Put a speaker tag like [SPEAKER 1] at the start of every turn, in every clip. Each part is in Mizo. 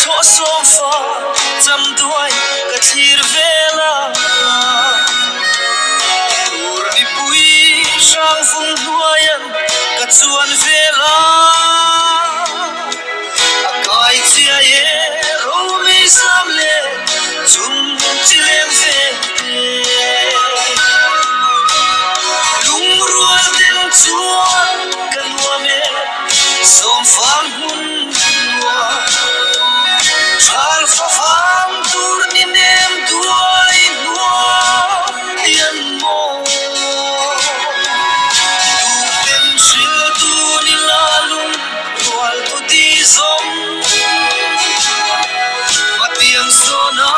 [SPEAKER 1] Thaw sawmfa cham duai ka thlir vel a, Tur mipui hrang vung hnuaian ka chuan vel a, A kai chiai e romei zam leh chum chi leng ve te. Lungrual deuh chuan ka nuam e sawmfang hmun Thal favang tur ni nem duai hnuai an maw. Duhten hril tu ni la lung rual tu ti zawng. Hmatiang zawna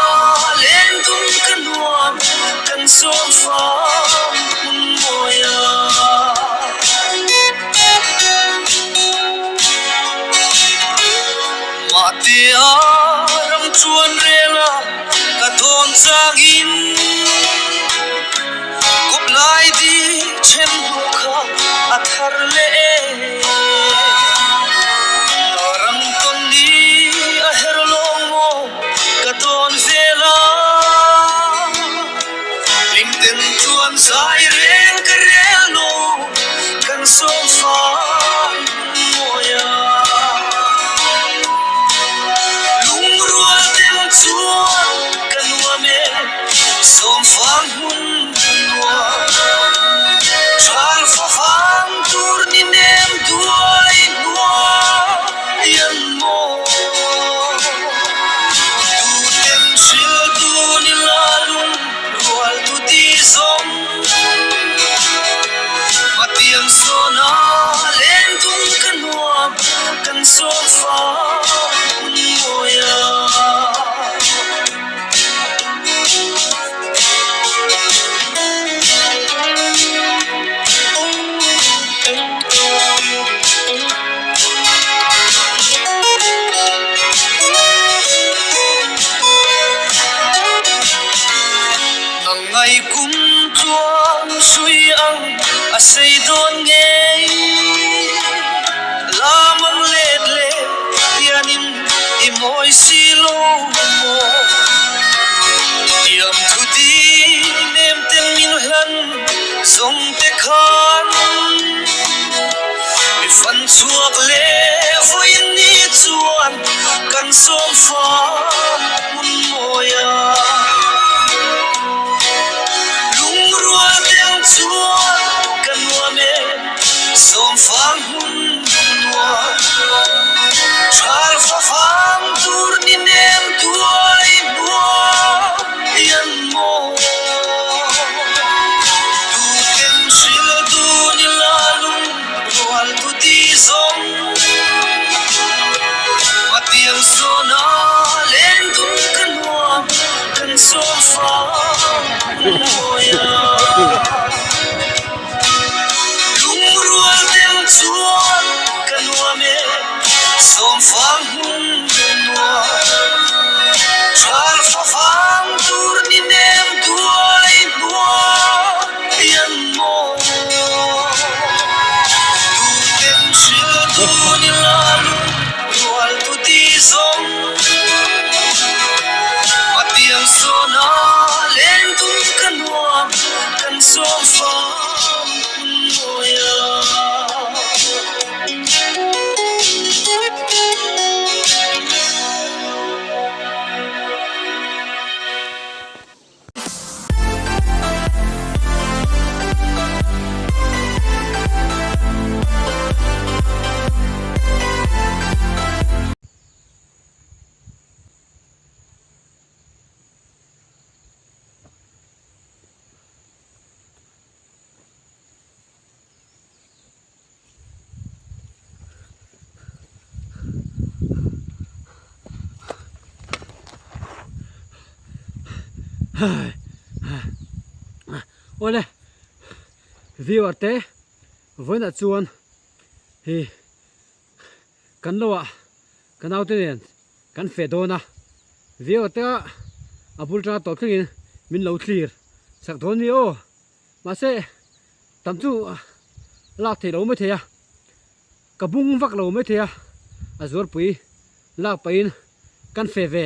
[SPEAKER 1] len dum ka nuam kan sawm fam hmun mawi a. Mahtea ram chuan rela ka dawn changin Kawp lai di then hnu kha a thar leh e. Ka ram tawn ni a her lawng maw ka dawn vel a. Hlimten chuan zai reng ka rel lo kan sawm fang mawi a. Lungrual deuh chuan ka nuam e sawm fang hmun nuam. Thal favang tur ni nem duai hnuai an maw. Tuten hril dun i la lung rual tu ti zawng. Hmatiang zawna len dun ka nuam kan sawm fang mawi a. Ngai kum tluang sui ang a sei dawn ngei. Lam ang let leh hianin i mawi si lo maw. Tiam thu di nem ten min hlan zawng te khan mi fan chhuak leh vawiin ni chuan kan sawm fam hmun mawi a. Lungrual deuh chuan ka nuam e sawm fam hmun nuam. Thal favang tur ni nem tuai hnuai an maw. Tuten hril dun i la lung rual tu ti zawng. Hmatiang zawna len dun ka nuam kan sawm fang mawi a. Lungrual deuh chuan ka nuam e, sawmfang hmun nuam. Thal favang tur ni nem duai hnuai an maw. Tuten hril dun i la lungrual tu ti zawng. Hmatiang zawna len dun ka nuam. Kan sawm fam hun mawi a.
[SPEAKER 2] Awle viewer te vawiinah chuan hei kan lo ah ka naute nen Kan feh dawn a, viewer te a bul tanga tawp thlengin min lo thlir sak dawn ni aw. Mahse tam chu lak theih lo mai thei a, ka bung vak lo mai thei a, a zuarpui lak pahin kan fe ve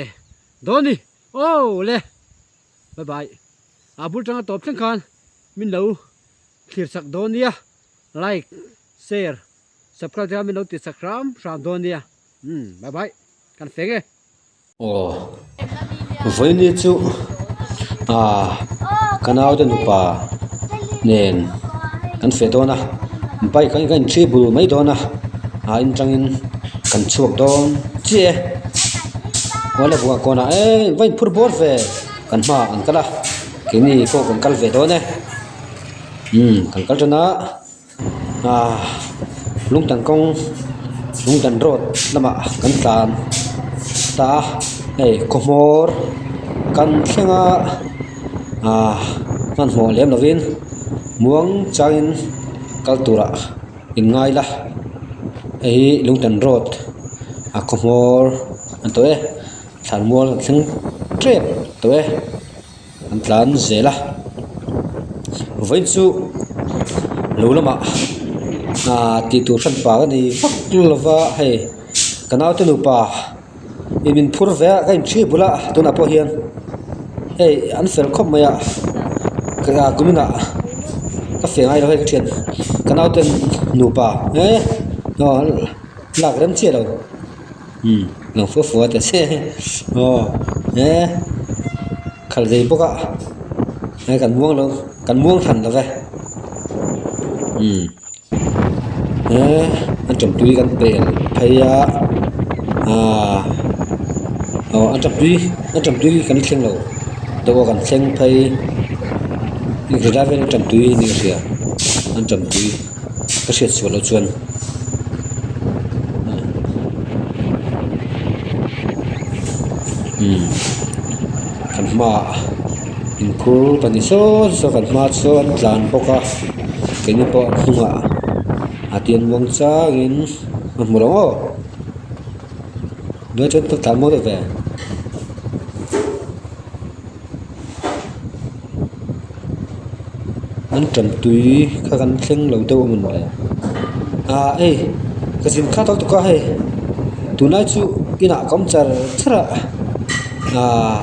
[SPEAKER 2] dawn ni aw le bye bye a bul tanga tawp thleng khan min lo thlir chak dawn nia like share subscribe te kha min lo ti chak hram hram dawn nia umm bye bye kan feng e. Aw vawiini chu ah ka naute nupa nen kan feh dawn a bike ah hian kan inchhi bul mai dawn a ah in tangin kan chhuak dawn chiah e awle buah kawnah eee va inphur bawr ve kan hmaah an kal a keini pawh kan kal ve dawn e umm kan kal tan a. Ahh lungtan kawng lungtan road lamah kan tlan ta a hei khaw hmawr kan thleng a ahh hmanhmawh lem lovin muang changin kal turah in ngai la hei hi lungtan road a khaw hmawr a ni tawh e thlanmual kan thleng tep tawh e. An tlan zel a vawiin chu lo lamah ah tih tur hran pa ka nei vak lova hei ka naute nupa in min phur ve a ka inchhi bul a tunah pawh hian hei an fel khawp mai a kumin ah ka feh ngai lo hei ka thian ka naute nupa eh aw lak rem chiah lo. Umm lang fua fua ta che aw he khalh ve bawk a he kan muang lo kan muang hran lo ve umm he a tawmpui kan pel phei a ahh aw a tawmpui a tawmpui kan thleng lo dawh a kan thleng phei helai vel a tawmpui a ni ka hria an tawmpui. Ka hriat sual loh chuan umm kan hmaah inkhur pahnih saw saw kan hma chuan an tlan bawk a keini pawh an hnungah a tiang muang changin a hmu lo aw tunah chuan ka tlan mawi deuh ve. An ṭan tui kha kan thleng lo deuh a mawn le ah hei ka zin khat lutuk a hei tunlai chu inah ka awm char char a ah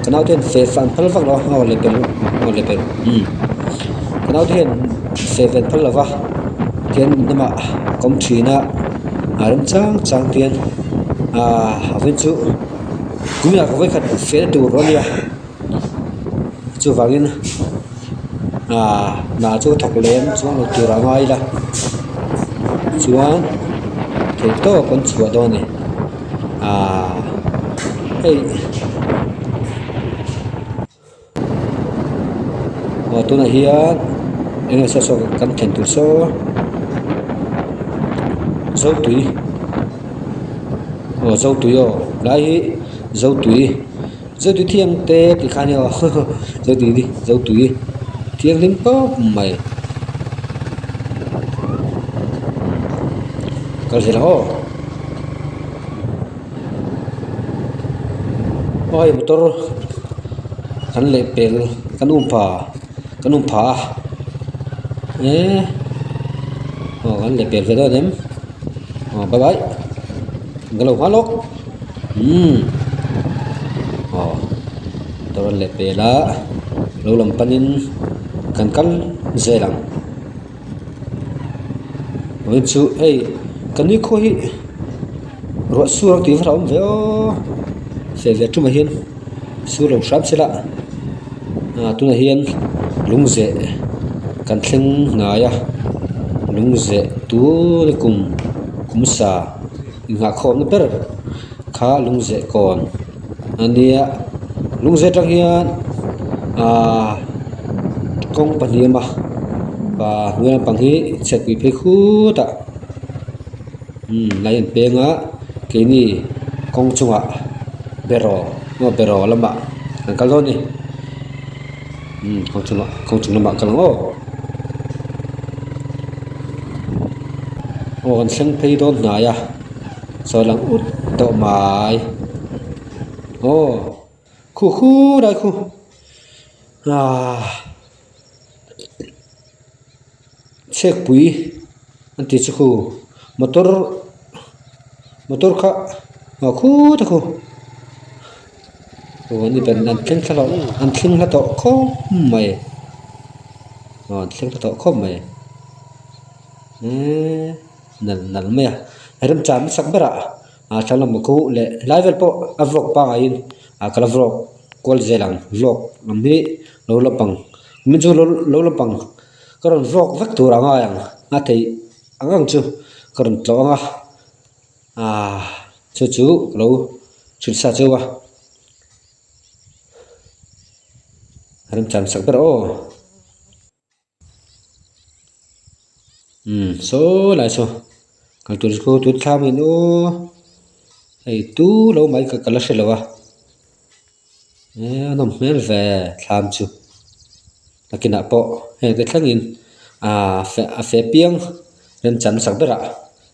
[SPEAKER 2] ka naute hian feh fah an phal vak lo a aw leh pel aw leh pel umm ka naute hian feh ve an phal lo va tihian in lamah ka awm thin a a rem chang chang te hian ah a vawiin chu tunah ka vawikhat feh tur a nia. Chuvangin ah hna chu thawk lem chuang lo tur a ngai ila chuan theih tawp an chhuah dawn a ni ah hei aw tunah hian eng nge saw saw kan thlen tur saw Zotui aw Zotui aw helai hi Zotui. Zotui thiang te tih kha a ni aw Zotui ni Zotui thianghlim tawp mai kal zel ang aw aw hei motor kan leh pel kan um pha kan um pha a eh aw kan leh pel ve dawn em aw bye bye ka lo nghal lawk. Umm aw motor an leh pel a lo lam panin kan kal zel ang vawiin chu hei ka ni khaw hi ruah sur ang tih va hlauhawm ve aw feh ve tumah hian sur lo hram se la ah tunah hian lungzeh kan thleng hnai a lungzeh tun kum kum sa. Inghahkhawmna ber kha lungzeh kawn a nia lungzeh atang hian ahh kawng pahnih a awm a pa hnuai lampang hi chhiatpui phei khutah umm lai an peng a keini kawng chungah beraw maw beraw lamah an kal dawn a ni umm kawng chungah kawng chung lamah a kal ang aw. Aw kan thleng phei dawn hnai a sawi lang ut tawh mai aw khu khu lai khu ah chhekpui an tih chu khu motor motor kha aw khut a khu. Aw an ni ber an thleng thla loh an thleng hla tawh khawp mai aw an thleng hla tawh khawp mai eee nalh nalh mai a remchang hmasak berah ah thla lam khu leh helai vel pawh a vlog pangaiin ah ka la vlog kual zel ang vlog lam hi lo lampang min chu lo lampang ka rawn vlog vek tur a ngai ang a theih ang ang chu ka rawn tlawh ang a ah chu chu ka lo chhun sa cheu a remchang sak ber aw. Umm saw lai saw kal tur chu tun thlam in aw hei tu lo mai ka la hre lo a eh a nawm hmel ve thlam chu nakinah pawh heng te thlengin ah a feh piang remchan hmasak berah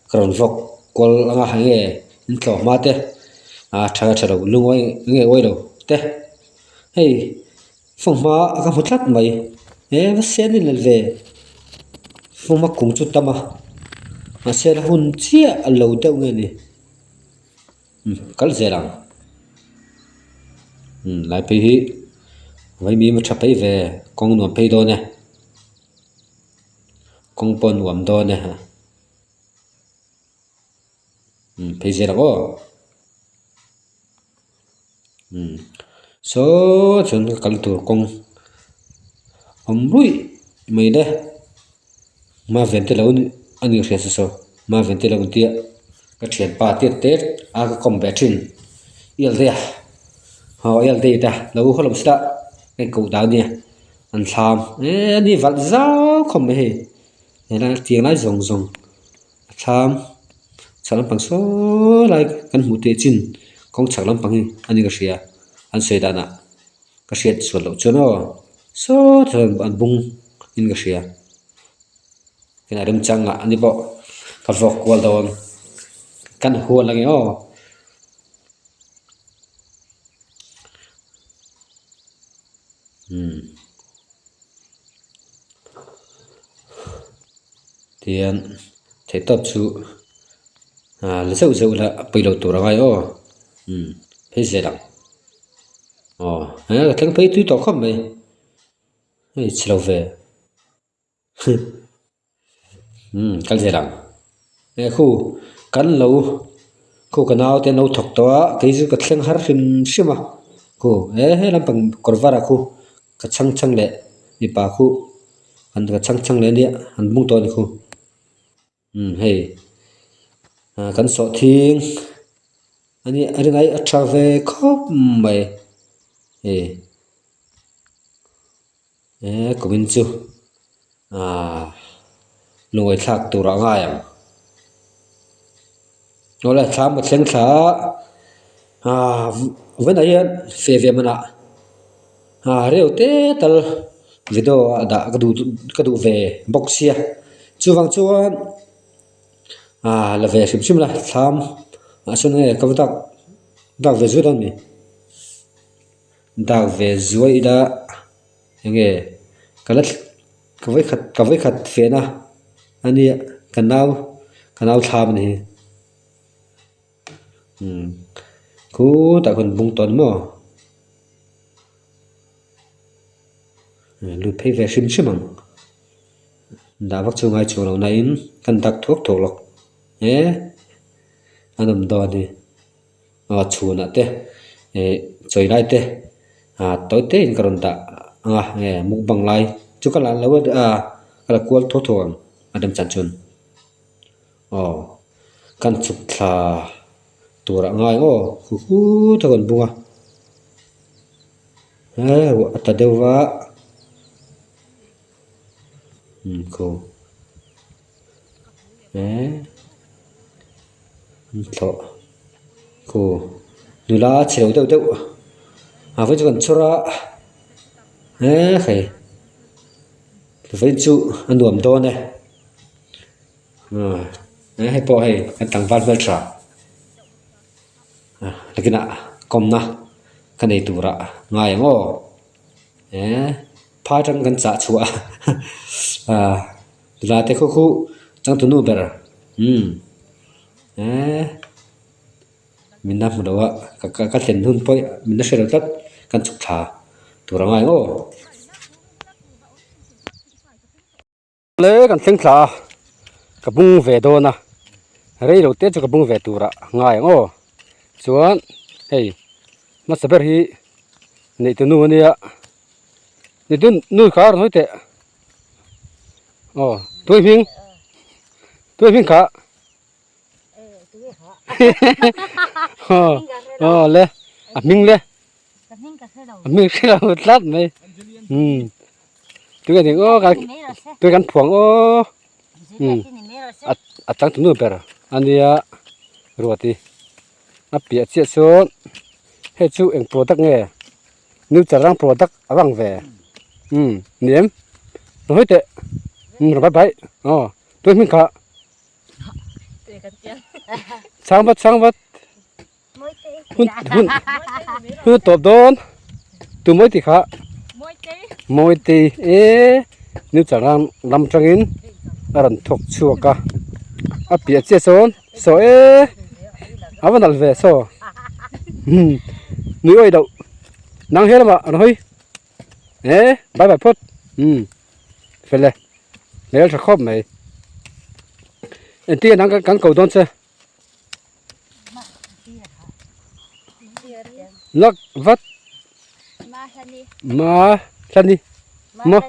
[SPEAKER 2] ka rawn vlog kual anga enge in tlawh hma te ah tha tha lo lungawi nge uai lo te hei. Fanghma ka hmu tlat mai he va sen in lel ve fanghma kung chu tam a mahse la hun chiah a lo deuh nge ni umm kal zel ang umm lai phei hi vaimim a tha phei ve kawng nuam phei dawn e kawng pawh a nuam dawn e umm phei zel ang aw. Umm saw chuan ka kal tur kawng awm ruih mai le maven te lo a ni hria se saw maven te lo intia ka thianpa tiat te a ka kawm ve thin ialde a aw ialde te lo haw lo sela ka inkoh dan ania an thlam eee ani valh zau khawp mai hei helai tiang lai zawng zawng. A thlam chhak lampang saw lai kan hmuh teh chin kawng chhak lampang hi a ni ka hria an sawi danah ka hriat sual loh chuan aw saw chuan an bung in ka hria tunah remchang ah ani pawh ka vawk kual dawn kan hual ange aw. Umm. Tihian theihtawp chu ah la zeuh zeuh ila a pawi lo tur a ngai aw umm phei zel ang aw he ka thleng phei tui tawh khawp mai hei chhe lo ve umm kal zel ang he khu kan lo khu ka nau te an lo thawk tawh a kei chu ka thleng har hrim hrim a khu he he lampang kawr var ah khu ka chhang chhang leh mipa khu an ka chhang chhang leh ania an bung tawh a ni khu umm hei ah kan sawhthing a nia a rinai a tha ve khawp mai hei. He kumin chu aaa lungawi thlak tur a ngai ang awle thlam a thleng thla a aaa vawiinah hian fe ve manah aaa reu te tal video ah dah ka duh ka duh ve bawk sia chuvang chuan aaa la ve hrim hrim la thlam ah sawn nge ka va dak dak ve zut a ni. Dak ve zuai ila enge ka la ka vawikhat ka vawikhat fehna a nia ka nau ka nau thlam a ni hi umm khutah khawn bung tawn maw lut phei ve hrim hrim ang dah vak chu ngai chuang lo na in kan dak thuak thuak lawk e a nawm dawn hi. aw chhunah te ih chawi lai te ah tawi te in ka rawn dah ang a nge mukbang lai chu ka la lo a ka la kual thaw thaw ang a remchan chuan aw kan chhuk thla tur ah ngai aw hu hu te kan bung a he ruah a ta deuh va umm khaw eh. An thlawh khu nula chhe lo deuh deuh a vawiin chu kan chhawr a he hei vawiin chu a nuam dawn e ah hei pawh hei kan tlangval hmeltha nakinah kawmna ka nei turah ngai ang aw eh phai atang kan chah chhuah ah. Nula te khaw khu changtunu ber umm eee. Min la hmu lo a, ka ka thlen hun pawh min la hre lo tlat, kan chhuk thla tur a ngai aw. Le kan thleng thla a, ka bung ve dawn a, rei lo te chu ka bung ve tur a ngai ang aw. Chuan hei hmasa ber hi neihtu nu a nia, neihtu nu kha a rawn hawi teh. Aw tui hming tui hming kha. Aw le a hming le a hming hre lo tlat mai umm tunge ning aw kan tui kan phuang aw umm a changtunu ber ania ruati a piah chiah sawn hei chu eng product nge new chalrang product a bang ve umm ni em hawi teh umm bye bye aw tui hming kha. Chhang vat chhang vat hun hun hun tawp dawn tu mawi tih kha mawite e new chang lam tangin a rawn thawk chhuak a a piah chiah sawn saw e a va nalh ve saw nui awih loh nang he lamah rawn hawi e bye bye phawt umm fel e. Hmel tha khawp mai. Engtin nge nang kan ko dawn che? Lak vat. Ma hlani. Ma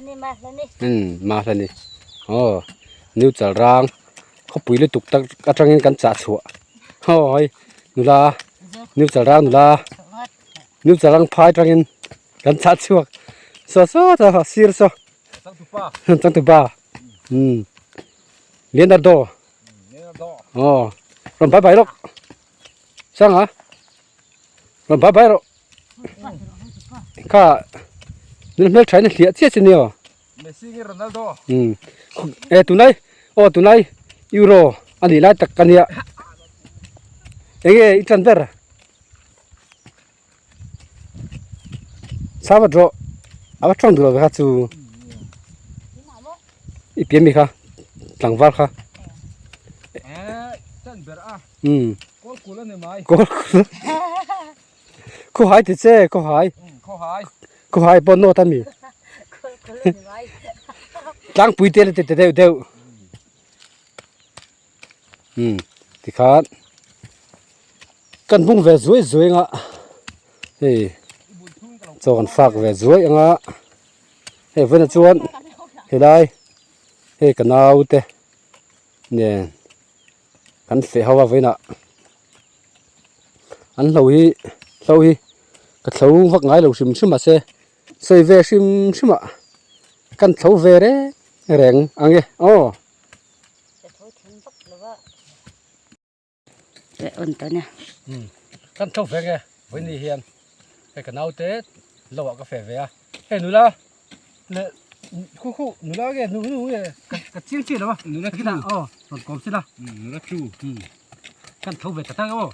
[SPEAKER 2] Hmm ma hlani. Aw new chalrang khawpui lutuk tak atangin kan chah chhuah. Aw hei nula new chalrang nula new chalrang phai atangin kan chah chhuak. Saw saw saw sir saw. Changtupa umm Leonardo aw rawn bai bai rawh Sanga rawn bai bai rawh kha nula hmel thain a hliah chiah che nia umm e tunlai aw tunlai euro a nih lai tak a nia eng nge i tan ber. Sava draw a va tawng duh lo ve kha chu i pian mi kha tlangval kha umm kawl kul khawhai ti che khawhai khawhai pawh nawt a mi tlangpui te la ti ta deuh deuh umm tikhan. Kan bung ve zuai zuai anga hei chaw kan fak ve zuai anga hei vawiinah chuan helai hei ka naute nen kan feh ho a vawiinah an hlo hi hlo hi ka thlo vak ngai lo hrim hrim mahse sawi ve hrim hrim ah kan thlo ve reng reng ang e aw. Kan tho ve nge vawiin hian hei ka naute lo ah ka feh ve a hei nula leh khu khu nula nge nu nu nge ka chiang chiah lo a nula chu aw rawn kawm sila nula chu kan tho ve ta tak aw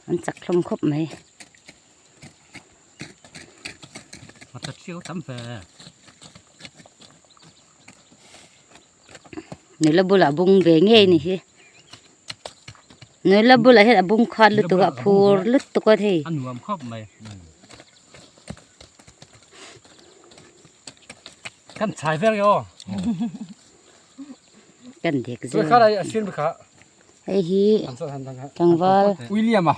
[SPEAKER 3] an chak hlawm khawp mai
[SPEAKER 2] a ta chiang tam ve.
[SPEAKER 3] Nula bulah bung ve ngei ni hi nula bulah hian a bung khat lutuk a phur lutuk a thei
[SPEAKER 2] a nuam khawp mai kan chhai vel nge aw
[SPEAKER 3] kan dek
[SPEAKER 2] zel kha a sin kha
[SPEAKER 3] hei hi tlangval
[SPEAKER 2] William a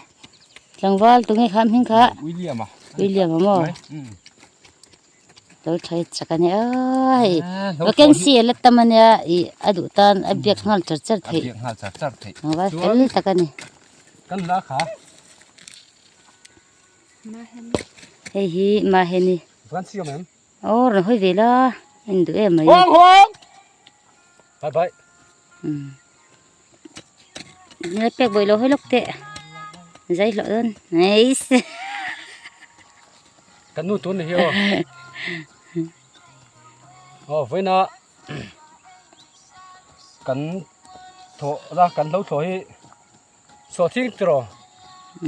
[SPEAKER 3] tlangval tunge kha hming kha
[SPEAKER 2] William a
[SPEAKER 3] William a maw Lo tha chak a nia hei vacancy a la tam a nia ih a duh tan a biak nghal char char theih tlangval fel tak a ni hei hi maheni aw rawn hawi ve la en duh em mai nula pek bawih lo hawi lawk teh zai hlawh dawn eiss.
[SPEAKER 2] Kan nu tun ni hi aw aw vawiina kan thawh la kan lo thlawh hi sawhthing tiraw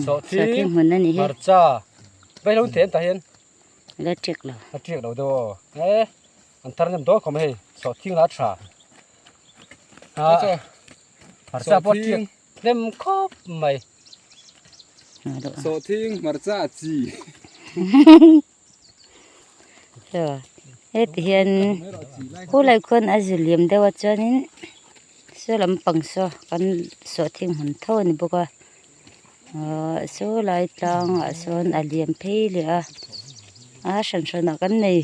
[SPEAKER 3] sawhthing hmun a ni hi
[SPEAKER 2] hmarcha vaihlo an them tah hian
[SPEAKER 3] la tiak lo
[SPEAKER 2] la tiak lo deuh aw e an thar nem dawn khawp mai hei sawhthing la tha a hmarcha pawh tiak hnem khawp mai.
[SPEAKER 4] Sawhthing hmarcha chi.
[SPEAKER 3] Heti hian khulai khuan a zu liam deuh a chuanin saw lampang saw kan sawhthing hmun tho a ni bawk a ahh saw lai tlangah sawn a liam phei leh a a hran hranah kan nei.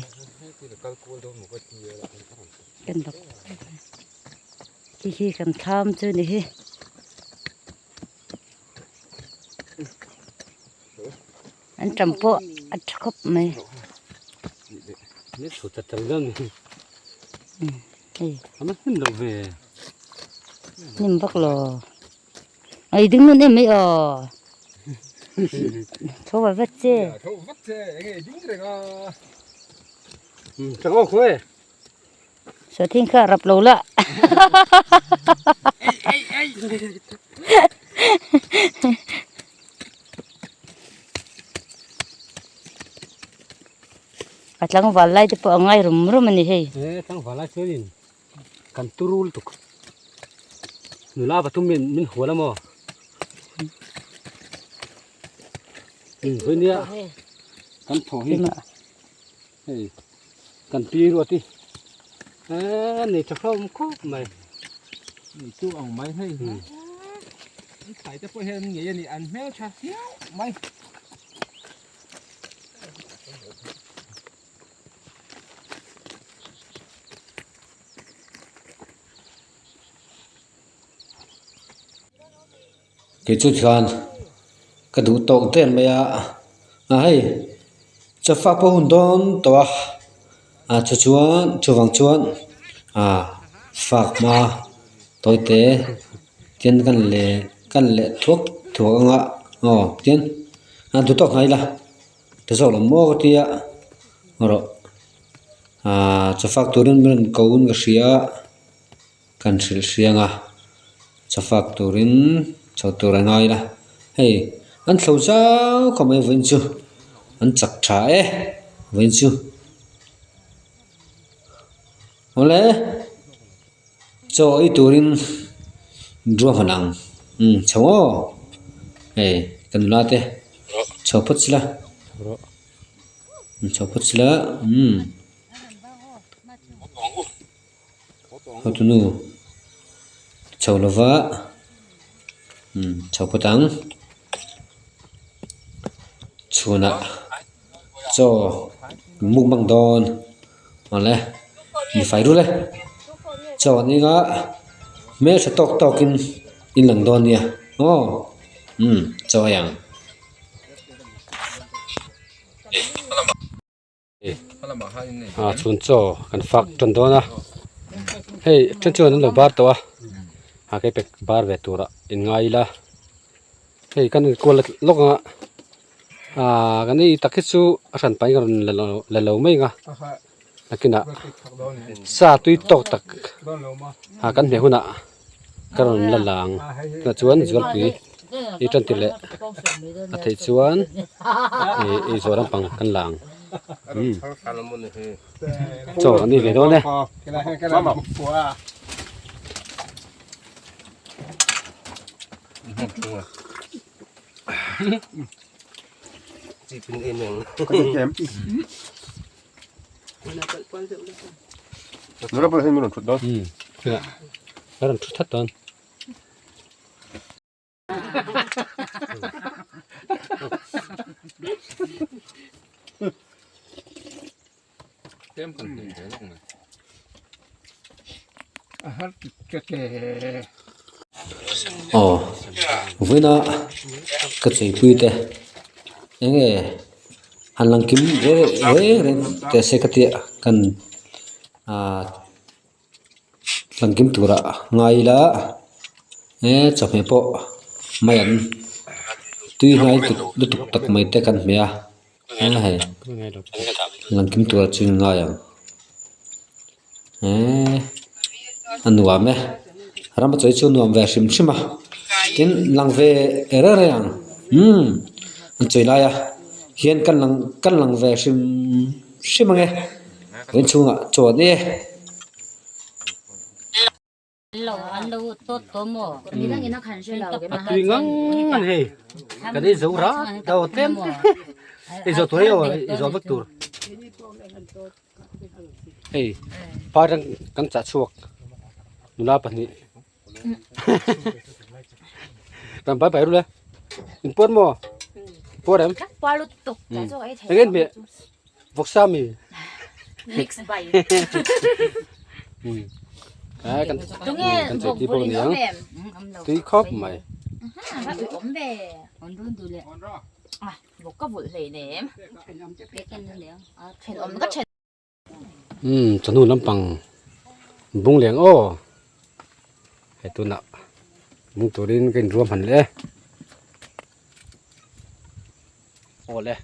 [SPEAKER 3] Khi khi kan thlam chu ni hi. An tam pawh a tha khawp mai. Hnim vak lo. Ei ding nun em mai aw. Tho va vat che.
[SPEAKER 4] Tho vat che enge ding reng a.
[SPEAKER 2] Tha ngawk khaw e.
[SPEAKER 3] Sawhthing kha rap lo la. A tlangval lai te pawh a ngai rum rum a ni hei.
[SPEAKER 2] E tlangval lai chuanin kan turu lutuk. Nula pathum min min hual a maw? Vawinia kan thaw hi. Hei kan pi ruat hi eee nei tha hlawm khawp mai
[SPEAKER 4] nei chu ang mai hei an thlai te pawh hian an ngei a ni an hmel tha hiau mai.
[SPEAKER 2] Kei chu chuan ka duh tawk der mai a a hei chawfak pawh hun dawn tawh a a chu chuan chuvang chuan ah fak hma tawi te tin kan leh kan leh thuak thuak anga aw tin a duh tawk hnai ila ti zawk lo maw ka tia erawh ah chawfak turin min rawn ko in ka hria a. Kan hrilh hriang a, chawfak turin chho tur a ngai la, hei an thlo zau khawp mai vawiin chu an chak tha e vawiin chu awle chaw ei turin ruahman ang umm chho aw hei ka nula te chho phawt sila chho phawt sila umm. Hotunu chho lova umm chho phawt ang chhunah chaw mukbang dawn awle mi fai rul e chaw an eng a hmeltha tawk tawk in in lang dawn nia aw umm chaw ei ang. A chhun chaw kan fak tan dawn a hei then chuan an lo bar tawh a a kei pek bar ve turah in ngai ila hei kan inkual lawk anga ah kan ei tak hi chu a hran pahin ka rawn la lo mai ang a nakinah sa tui tawk tak ah kan hmeh hunah ka rawn la la ang tunah chuan zualpui i tan tir leh a theih chuan ih ei zawh lampang kan la ang umm chaw an ei ve dawn e. Rawn thu that dawn. Aw vawiina ka cheipui te eng nge han lang kim reng reng teh se ka tia kan ah lang kim turah ngai ila e chawhmeh pawh mai an tui hnai lutuk tak mai te kan hmeh a hei lang kim turah chuan ngai ang eee a nuam e ram a chawi chu a nuam ve hrim hrim a tin lang ve reng reng ang umm an chawi lai a hian kan lang kan lang ve hrim hrim ang e inchhungah chaw an ei e. A tui ngang a ni hei kan ei zo rat aw tlem te ei zawh tur aw ei zawh vek tur hei par kan chah chhuak nula pahnih kan bai bai rul e in puar maw puar em eng nge hmeh Vawksa mi.
[SPEAKER 5] Mix by.
[SPEAKER 2] Ai kan kan chei ti bawk niang. Tui khawp mai.
[SPEAKER 5] Awm ve. Vawk ka vulh hlei nem. Thenawm ka then.
[SPEAKER 2] Um chawhnu lampang bung leng aw. Hei tunah bung turin ka inruam han leh e. Awle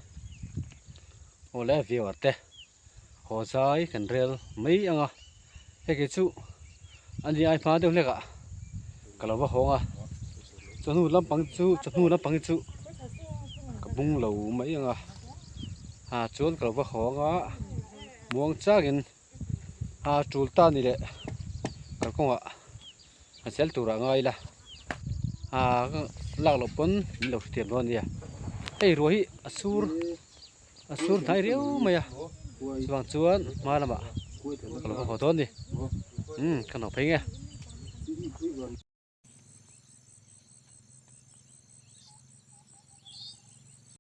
[SPEAKER 2] awle viewer te haw zai kan rel mai ang a hei kei chu a ni ai hma deuh hlek ah ka lo va hawng a chawhnu lampang chu chawhnu lampang hi chu ka bung lo mai ang a ah chuan ka lo va hawng a muang changin a tul ta ni leh kalkawngah a chel turah ngai ila ah lak loh pawn min lo hrethiam dawn a nia hei ruah hi a sur a sur hnai riau mai a chuvang chuan hma lamah ka lo va haw dawn a ni umm ka nawh phei nge.